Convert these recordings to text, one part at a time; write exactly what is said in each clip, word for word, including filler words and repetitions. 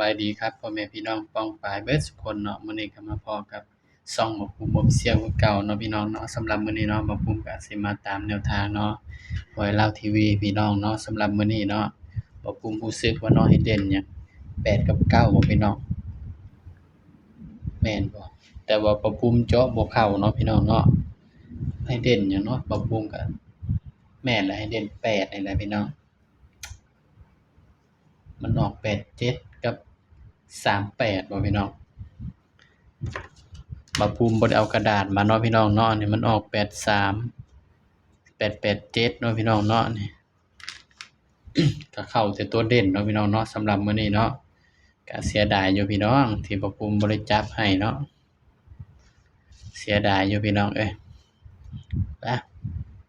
บายดีครับ พ่อแม่พี่น้องป้องปายเบิดสุคนเนาะ มื้อนี้ก็มาพ้อกับช่องบ่าวภูมิ Official คือเก่าเนาะพี่น้องเนาะ สำหรับมื้อนี้เนาะ บ่าวภูมิก็สิมาตามแนวทางเนาะ หวยลาวทีวีพี่น้องเนาะ สำหรับมื้อนี้เนาะ บ่าวภูมิรู้สึกว่าเนาะ ให้เด่นหยัง แปดกับเก้าบ่พี่น้อง แม่นบ่ แต่ว่าบ่าวภูมิเจาะบ่เข้าเนาะพี่น้องเนาะ ให้เด่นหยังเนาะ บ่าวภูมิก็ แม่นแหละ ให้เด่นแปดนี่แหละพี่น้อง มันออกแปดเจ็ดกับสามแปดบ่พี่น้อง บ่าวภูมิบ่ได้เอากระดาษมาเนาะพี่น้องเนาะ อันนี้มันออกแปดสาม แปดแปดเจ็ดเนาะพี่น้องเนาะ นี่ ก็เข้าแต่ตัวเด่นเนาะพี่น้องเนาะ สำหรับมื้อนี้เนาะ ก็เสียดายอยู่พี่น้อง ที่บ่าวภูมิบ่ได้จับให้เนาะ เสียดายอยู่พี่น้องเอ้ย ไป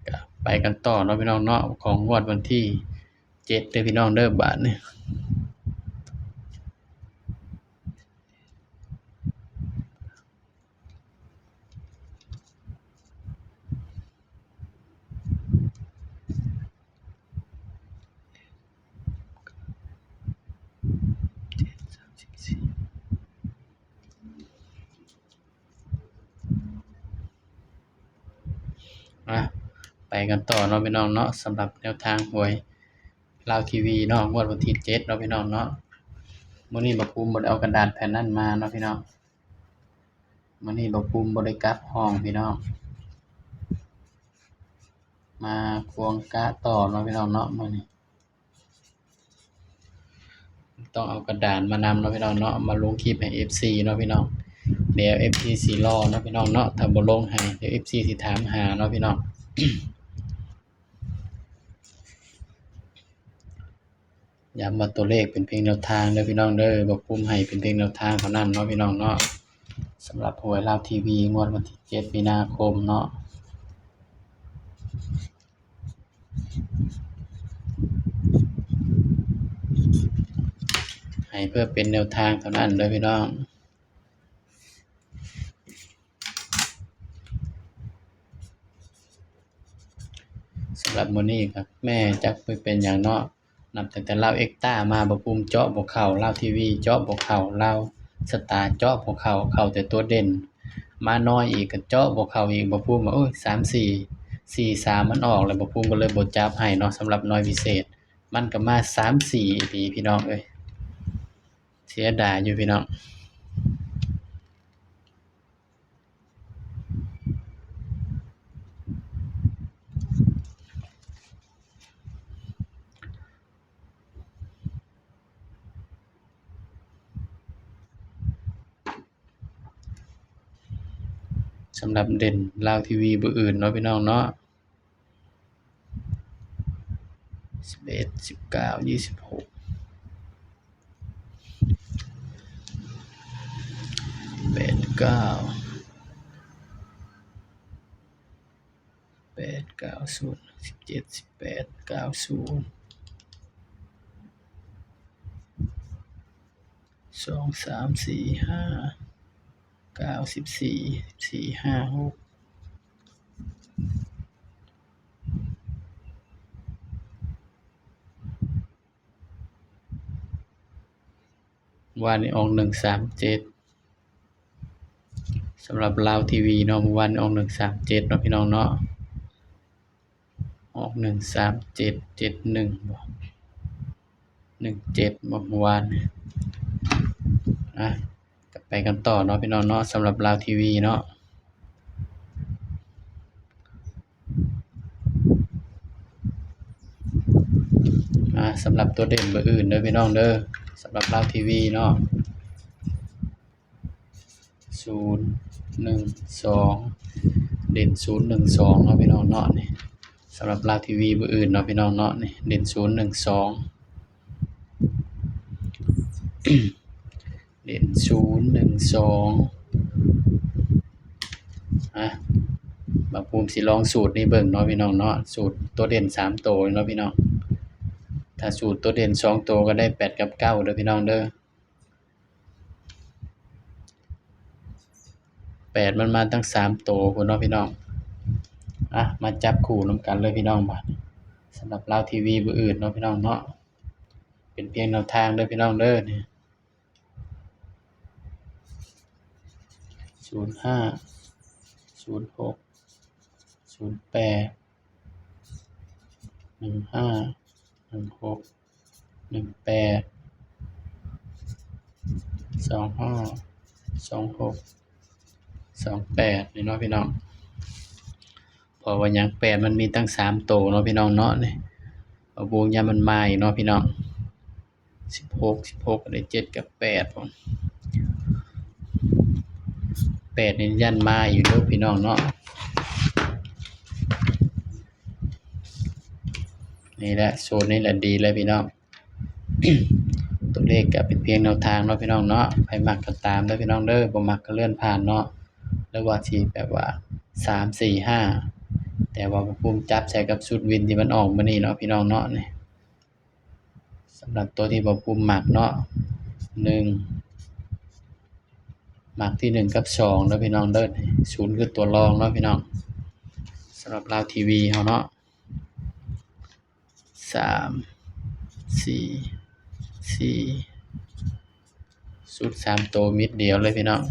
ก็ไปกันต่อเนาะพี่น้องเนาะ ของงวดวันที่เจ็ดเด้อพี่น้องเด้อ บาดนี้ อ่ะ ไปกันต่อเนาะพี่น้องเนาะ สำหรับแนวทางหวยลาวทีวีเนาะ งวดวันที่เจ็ดเนาะพี่น้องเนาะ มื้อนี้บ่าวภูมิบ่ได้เอากระดาษแผ่นนั้นมาเนาะพี่น้อง มื้อนี้บ่าวภูมิบ่ได้กลับห้องพี่น้อง มาควงกะต่อเนาะพี่น้องเนาะ มื้อนี้ ต้องเอากระดาษมานำเนาะพี่น้องเนาะ มาลงคลิปให้เอฟซีเนาะพี่น้อง เดี๋ยวเอฟซีสิรอเนาะพี่น้องเนาะ ถ้าบ่ลงให้ เดี๋ยวเอฟซีสิถามหาเนาะพี่น้อง ย้ำว่าตัวเลขเป็นเพียงแนวทางเด้อพี่น้องเด้อ บ่าวภูมิให้เป็นเพียงแนวทางเท่านั้นเนาะพี่น้องเนาะ สำหรับหวยลาวทีวี งวดวันที่เจ็ดมีนาคมเนาะ ให้เพื่อเป็นแนวทางเท่านั้นเด้อพี่น้อง สำหรับมื้อนี้ครับ แม่จักไปเป็นหยังเนาะ นับตั้งแต่ลาวเอ็กต้ามา บ่าวภูมิเจาะบ่เข้า ลาวทีวีเจาะบ่เข้า ลาวสตาร์เจาะบ่เข้า เข้าแต่ตัวเด่น มาน้อยอีกก็เจาะบ่เข้าอีก บ่าวภูมิว่า โอ้ย สามสี่ สี่สาม มันออกแล้ว บ่าวภูมิก็เลยบ่จับให้เนาะ สำหรับน้อยพิเศษ มันก็มา สามสี่ อีหลีพี่น้องเอ้ย เสียดายอยู่พี่น้อง สำหรับเด่นลาวทีวีเบอร์อื่นเนาะพี่น้องเนาะ สิบเอ็ด สิบเก้า ยี่สิบหก แปดเก้า แปดเก้าศูนย์ สิบเจ็ด สิบแปด เก้าศูนย์ สอง สาม สี่ ห้า เก้า สิบสี่ สี่ ห้า หก วานนี้ออก หนึ่งสามเจ็ด สำหรับลาวทีวีเนาะ เมื่อวานนี้ออก หนึ่งสามเจ็ด เนาะพี่น้องเนาะ ออก หนึ่งสามเจ็ด เจ็ดหนึ่ง บ่ หนึ่งเจ็ด บ่ เมื่อวานนี้ อ่ะ ก็ไปกันต่อเนาะพี่น้องเนาะ สำหรับลาวทีวีเนาะ อ่า สำหรับตัวเด่นเบอร์อื่นเด้อพี่น้องเด้อ สำหรับลาวทีวีเนาะ ศูนย์ หนึ่ง สอง เด่น ศูนย์ หนึ่ง สอง เนาะพี่น้องเนาะ นี่ สำหรับลาวทีวีเบอร์อื่นเนาะพี่น้องเนาะ นี่ เด่น ศูนย์ หนึ่ง สอง เด่น ศูนย์ หนึ่ง สอง อ่ะ บ่าวภูมิสิลองสูตรนี้เบิ่งเนาะพี่น้องเนาะ สูตรตัวเด่นสามตัวเนาะพี่น้อง ถ้าสูตรตัวเด่นสองตัวก็ได้แปดกับเก้าเด้อพี่น้องเด้อ แปดมันมาตั้งสามตัวพุ้นเนาะพี่น้อง อ่ะ มาจับคู่นำกันเลยพี่น้อง บาดนี้ สำหรับลาวทีวีเบอร์อื่นเนาะพี่น้องเนาะ เป็นเพียงแนวทางเด้อพี่น้องเด้อ นี่ ศูนย์ห้า ศูนย์หก ศูนย์แปด หนึ่งห้า หนึ่งหก หนึ่งแปด สองห้า สองหก สองแปด นี่เนาะพี่น้อง เพราะว่าหยัง แปดมันมีตั้งสามโตเนาะพี่น้องเนาะ นี่ เอาวงยามมันมาอีกเนาะพี่น้อง สิบหก สิบหก ได้เจ็ดกับแปด ผม แปดนี่ยันมาอยู่เด้อพี่น้องเนาะ นี่แหละ โซนนี้แหละดีเลยพี่น้อง ตัวเลขก็เป็นเพียงแนวทางเนาะพี่น้องเนาะ ไผมักก็ตามเด้อพี่น้องเด้อ บ่มักก็เลื่อนผ่านเนาะ หรือว่าสิแบบว่า สาม สี่ ห้า แต่ว่าบ่าวภูมิจับใส่กับชุดวินที่มันออกมื้อนี้เนาะพี่น้องเนาะ นี่ สำหรับตัวที่บ่าวภูมิมักเนาะ หนึ่ง มักที่หนึ่งกับสองเด้อพี่น้องเด้อ ศูนย์คือตัวรองเนาะพี่น้อง สำหรับลาวทีวีเฮาเนาะ สาม สี่ สี่ ชุดสามโตเม็ดเดียวเลยพี่น้อง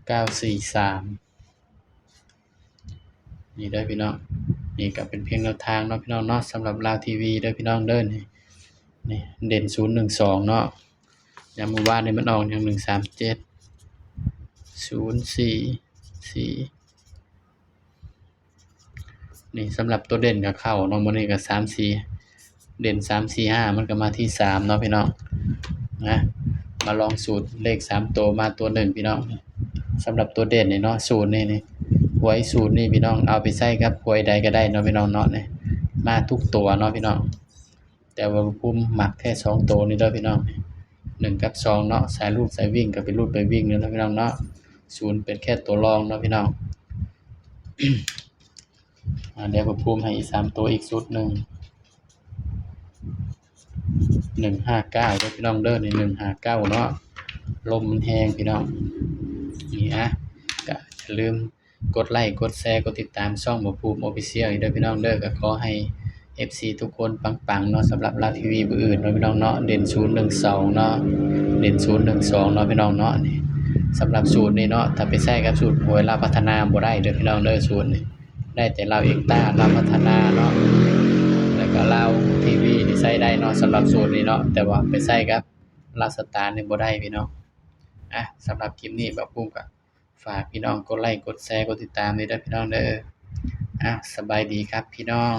เก้า สี่ สาม นี่เด้อพี่น้อง นี่ก็เป็นเพียงแนวทางเนาะพี่น้องเนาะ สำหรับลาวทีวีเด้อพี่น้องเด้อ นี่ นี่เด่น ศูนย์ หนึ่ง สอง เนาะ อย่างเมื่อวานนี่มันออกอย่าง หนึ่ง สาม เจ็ด ศูนย์ สี่ สี่ นี่สำหรับตัวเด่นก็เข้าเนาะ มื้อนี้ก็ สาม สี่ เด่น สาม สี่ ห้า มันก็มาที่สามเนาะพี่น้อง นะ มาลองสูตรเลขสามตัวมาตัวหนึ่งพี่น้อง สำหรับตัวเด่นนี่เนาะ สูตรนี่ นี่ หวยสูตรนี่พี่น้อง เอาไปใช้กับหวยใดก็ได้เนาะพี่น้องเนาะ นี่ มาทุกตัวเนาะพี่น้อง แต่ว่าบ่าวภูมิมักแค่สองตัวนี่เด้อพี่น้อง หนึ่งกับสองเนาะ สายรูดสายวิ่งก็ไปรูดไปวิ่งเนาะพี่น้องเนาะ ศูนย์เป็นแค่ตัวรองเนาะพี่น้อง อ่า เดี๋ยวบ่าวภูมิให้อีกสามตัวอีกชุดหนึ่ง หนึ่งห้าเก้า เด้อพี่น้องเด้อ นี่ หนึ่งห้าเก้า เนาะ ลมมันแฮงพี่น้อง นี่ อ่ะ ก็อย่าลืมกดไลค์ กดแชร์ กดติดตามช่องบ่าวภูมิ Official อีกเด้อพี่น้องเด้อ ก็ขอให้ เอฟซี ทุกคนปังๆเนาะ สำหรับลาวทีวีมื้ออื่นเนาะพี่น้องเนาะ เด่น ศูนย์ หนึ่ง สอง เนาะ เด่น ศูนย์ หนึ่ง สอง เนาะพี่น้องเนาะ นี่ สำหรับสูตรนี้เนาะ ถ้าไปใช้กับสูตรหวยลาวพัฒนาบ่ได้เด้อพี่น้องเด้อ สูตรนี้ ได้แต่ลาวเอ็กต้า ลาวพัฒนาเนาะ แล้วก็ลาวทีวีนี่ใช้ได้เนาะ สำหรับสูตรนี้เนาะ แต่ว่าไปใช้กับลาวสตาร์นี่บ่ได้พี่น้อง อ่ะ สำหรับคลิปนี้บ่าวภูมิก็ฝากพี่น้องกดไลค์ กดแชร์ กดติดตามด้วยเด้อพี่น้องเด้อ อ่ะ สบายดีครับพี่น้อง